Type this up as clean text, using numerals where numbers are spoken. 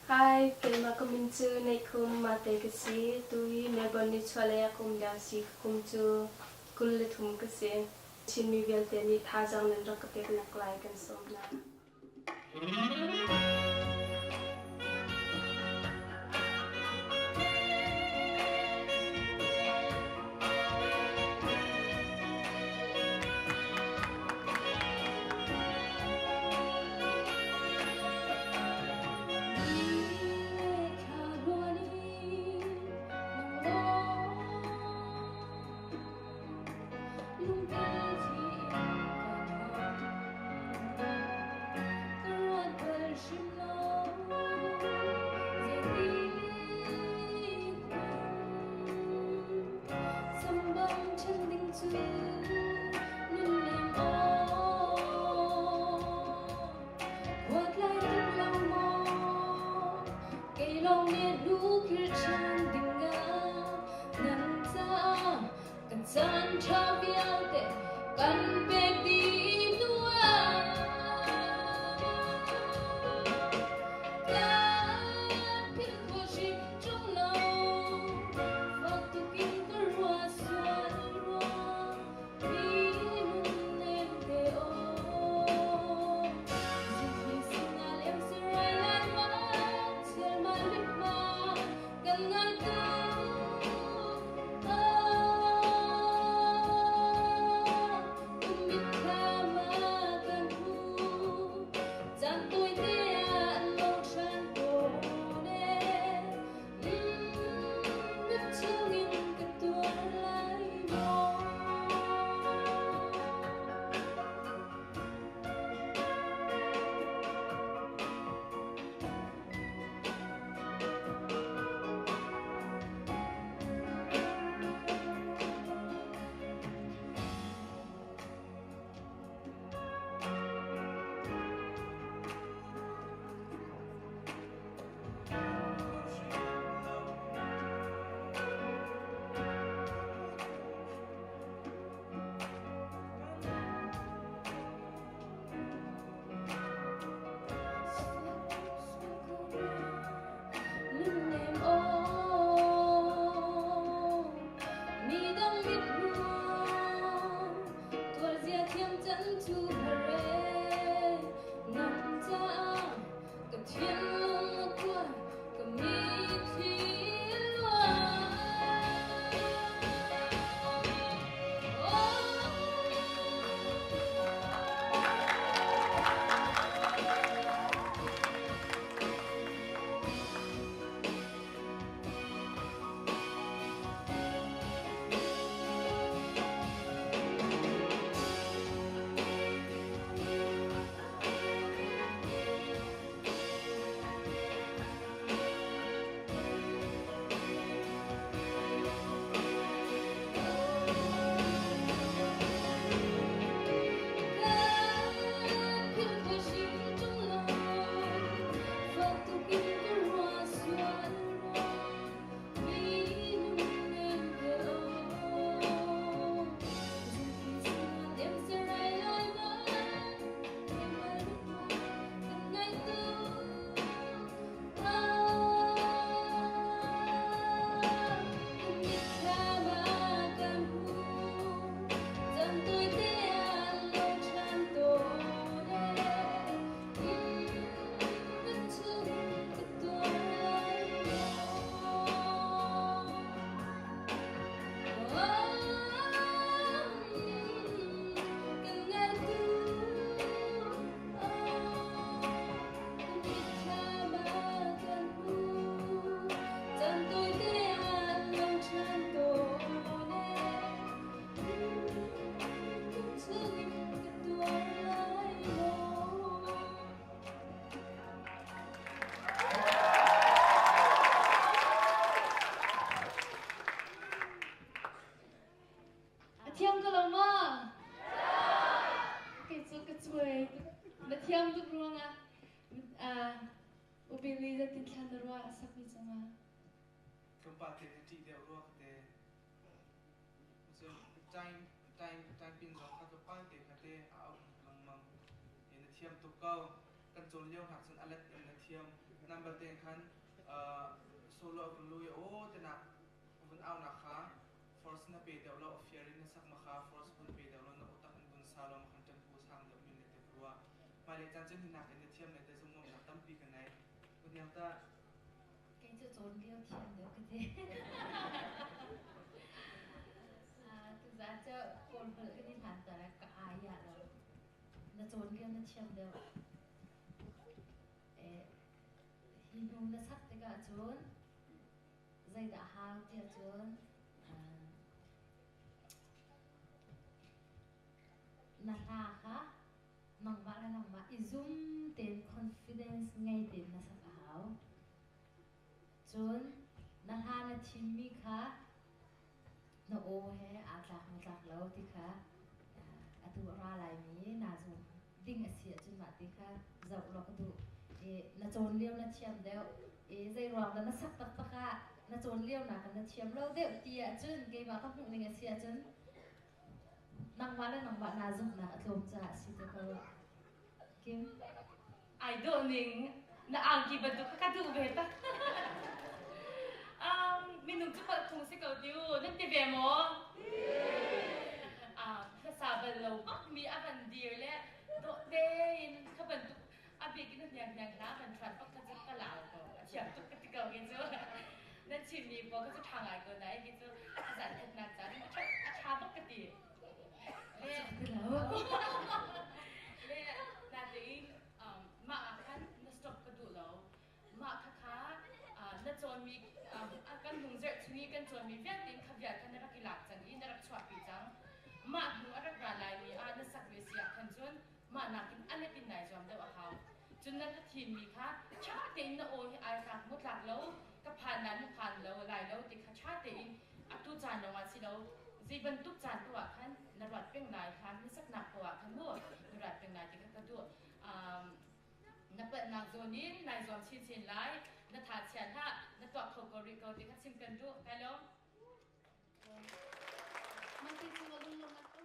Hi, keimah ka min cu Neihkhum Mate ka si. Tuhi Melbourne nichuahlei ah ka um lio a si. Ka kum cu 23 ka si. Chinmi vialte nih thazaang nan rak ka peknak lai kan sawm hna. A thiam ko lo maw? Kei cu ka cuai. Na thiam tuk ruangah Ubili zatin thla na ruah a sakmi cungah. Tlawmpal te na ṭih deuh rua ka te. Cun time time time pin zong kha tlawmpal te kha te a auh lengmang. Na thiam tuk ko. Kan cawn lio hna cun a let in na thiam. Nan balte khan solo a vun lu i aw tinak vun aunak kha force na pe deuh lo, a fiar in na sak ma kha force vun pe deuh lo, na otak in vun sa lo ma khan tempo sang deuh min le te rua. Hmailei caan cun hinak in na thiam le te zumhnuamnak tampi ka nei. Uniang ta. Kei cu cawn lio thiam deuh ka ti. Tuzaan cu Kawl holh kan i hlan ta ka ai ah lo. Na cawn lio na thiam deuh. Hi hnu na sak tikah cun zeidah hau tiah cun na hla kha nangmah le nangmah i zum tein confidence ngei tein na sak a hau. Cun na hla na thimmi kha na aw he aa tlak maw tlak lo ti kha atu a ra laimi naa zum ding a si ahcun mah ti kha zoh law ka duh. I na cawn lio na thiam deuh i zei ruang dah na sak taktak ah na cawn lio nakin na thiam lo deuh ti ahcun keimah ka hmuh ning a si ahcun nangmah le nangmah naa zumhnak a tlawm caah a si te ko. Kim? Ai dawh ning na angki bantuk kha ka duh ve tak. Minung cu palh phung si ko tiu nan ti ve maw? Hlasa bal lo bak mi a van dir le dawh tein kha bantuk a bik in hniang hniang hla van hrat bak kha cu ka lau ko a thiam tuk ka ti ko ki cu nan chim mi pawl kha cu ṭha ngai ko na ki cu a zan khatnak caan a ṭha bak ka ti. Le le natein mah ah khan na stop ka duh lo. Mah kha kha na cawnmi kan hnung zerh chung i kan cawnmi vialte in kha vial kha na rak i lak cang i na rak chuahpi cang. Mah hnu a rak ra laimi ah na sak ve si ah khan cun mah nakin a let in nai zuam deuh a hau. Cun na thimmi kha ṭha tein na aw hi ai tlak maw tlak lo, ka phan lai maw phan lo lai lo ti kha ṭha tein atu caan lawngah si lo, zei bantuk caan paoh ah khan na ruat peng lai, hlan hmasaknak paoh ah khan mu na ruat peng lai ti kha ka duh. Na palhnak zawn in nai zuam chinchin lai, na tha chia hlah, na tuah kho ko rih ko ti kha chim kan duh. Kai lawm. Mate cu a lung lawmh.